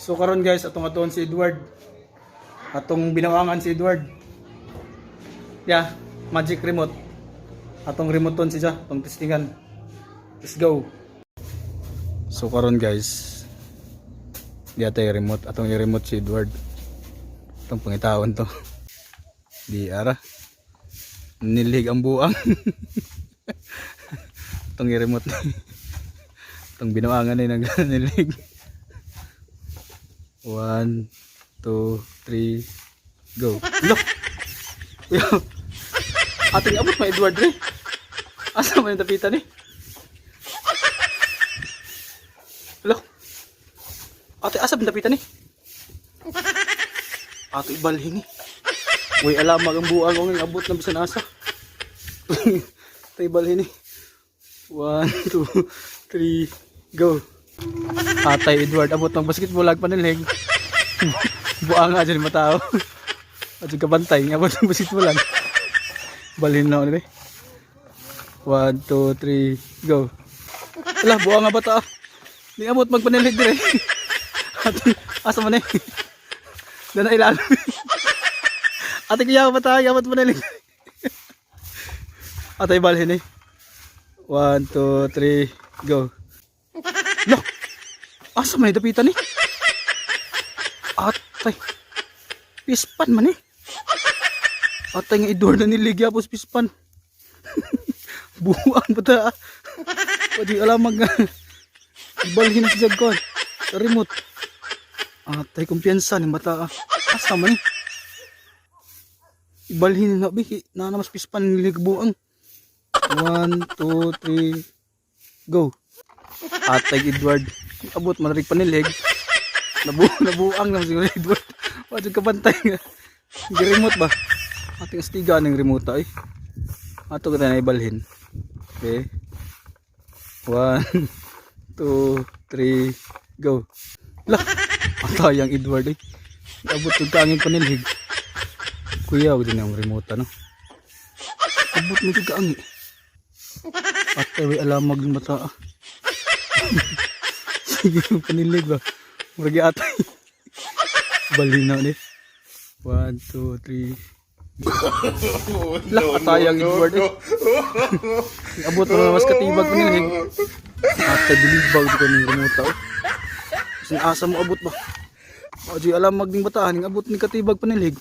So karon guys, atong atuon si Edward. Atong binawangan si Edward. Yeah, magic remote. Atong remote ton siya, atong testingan. Let's go. So karon guys, di atay remote, atong i-remote si Edward. Atong pangitaon to. Di ara. Nilig ang buang. Atong i-remote. Atong binawangan ni nag nilig. One, two, three, go. Look! Yo. Ating abot pa Edward re. Asa man yung dapitan eh? Look. Ate, asa man dapitan eh? Ato ibalhin eh. Uy, alamag ang buang ko ng abot na bisan asa. Ate ibalhin eh. One, two, three, go. Atay Edward, abot ng basketball ag panilhig. Buang nga dyan matao. At yung kabantay, abot ng basketball ag. Balhin na ako ni. One, two, three, go. Ala, buang nga bata. Di abot magpanilhig dire. Ate, asa man eh. Dana ilalim. Ate kuya bata, abot panilhig. Atay balhin eh. One, two, three, go. Look! Asa man dapitan eh? Atay. Pispan man eh. Atay nga Edward na niligya pos pispan. Buang pa ta. Pwede alam mag balhin na si Jagkon. Remote. Atay kumpiyansa ni bata. Asa man eh. Ibalhin na bi na mas pispan nilig buang. One, two, three, go. Atay Edward. Abot man rin panilhig. Nabuang naman siguro Edward. Wa jud kabantay nga. Gi-remote ba? Ating astiga ning remote ay. Ato kita na ibalhin. Okay. One, two, three, go. Lah, atayang Edward eh. Abot og kaangin panilhig. Kuya, din ang remote ano. Abot mo jud kaangi. Atay way alamag ng bata ah. Sige, panilig ba? Murag atay. Balhin na ni. One, two, three. Lah, atayang Edward eh. Abot mo na mas katibag panilig. Atay, bilibag ko ning remote oh. Sin asa mo abot ba? Ojo alamag ning bata ning abot ni katibag panilig.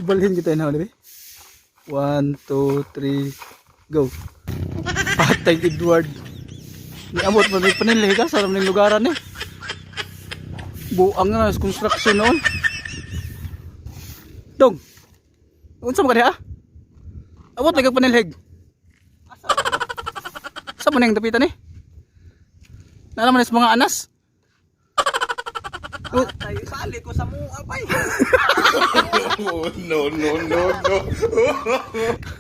Balhin kita na ni. One, two, three, go. Atay Edward. Niabot mo may panilhi ka sa ning lugaran eh. Buang na sa construction noon. Dong. Unsa man ka diha? Abot lagi panilhig. Sa man ning dapitan eh? Nalaman sa mga anas. Atay, sali ko sa mua, bay. Oh, no, no, no, no.